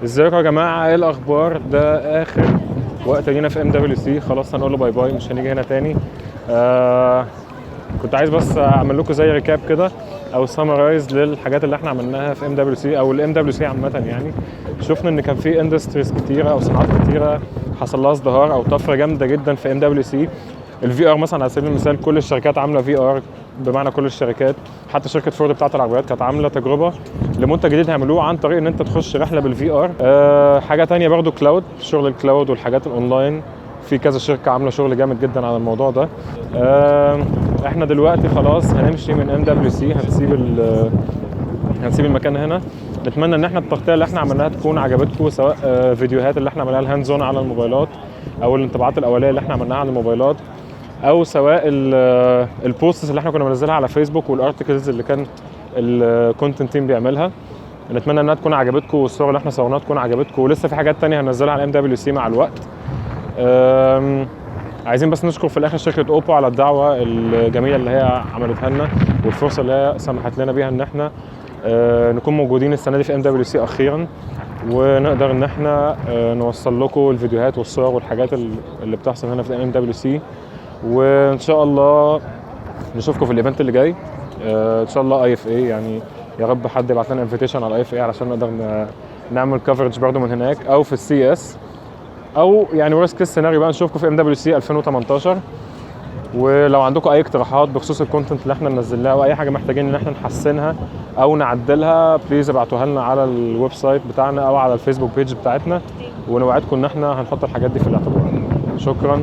ازيكم يا جماعه؟ ايه الاخبار؟ ده اخر وقت لينا في MWC، خلاص هنقول له bye bye، مش هنيجي هنا تاني. كنت عايز بس اعمل لكم زي recap كده او summarize للحاجات اللي احنا عملناها في MWC او ال MWC عامه. يعني شفنا ان كان في industries كتيرة او صناعات كتيرة حصل لها ازدهار او طفرة جامدة جدا في MWC. ال VR مثلا على سبيل المثال، كل الشركات عامله VR، بمعنى كل الشركات، حتى شركة فورد بتاعت العربيات كانت عامله تجربه لمنتج جديد هيعملوه عن طريق ان انت تخش رحله بال VR. حاجة تانية برضو cloud، شغل ال cloud والحاجات الاونلاين، في كذا شركة عامله شغل جامد جدا على الموضوع ده. احنا دلوقتي خلاص هنمشي من MWC، هنسيب المكان هنا. نتمنى ان احنا التغطية اللي احنا عملناها تكون عجبتكم، سواء فيديوهات اللي احنا عملناها ال hands on على الموبايلات، او الانطباعات الاولية اللي احنا عملناها على الموبايلات، او سواء ال posts اللي احنا كنا بننزلها على فيسبوك وال articles اللي كان ال content team بيعملها. نتمنى انها تكون عجبتكم والصور اللي احنا صورناها تكون عجبتكم، ولسه في حاجات تانية هننزلها على MWC مع الوقت. عايزين بس نشكر في الاخر شركة اوبو على الدعوة الجميلة اللي هي عملتها لنا والفرصة اللي هي سمحت لنا بيها ان احنا نكون موجودين السنة دي في MWC اخيرا، ونقدر ان احنا نوصل لكم الفيديوهات والصور والحاجات اللي بتحصل هنا في MWC. وان شاء الله نشوفكم في ال event اللي جاي، ان شاء الله IFA. يعني يا رب حد يبعت لنا invitation على IFA علشان نقدر نعمل coverage برضو من هناك، او في ال CES، او يعني worst case scenario بقى نشوفكم في MWC 2018. ولو عندكم اي اقتراحات بخصوص ال content اللي احنا ننزلها او اي حاجة محتاجين ان احنا نحسنها او نعدلها، please ابعتوها لنا على ال website بتاعنا او على ال Facebook page بتاعتنا، ونوعدكم ان احنا هنحط الحاجات دي في الاعتبار. شكرا.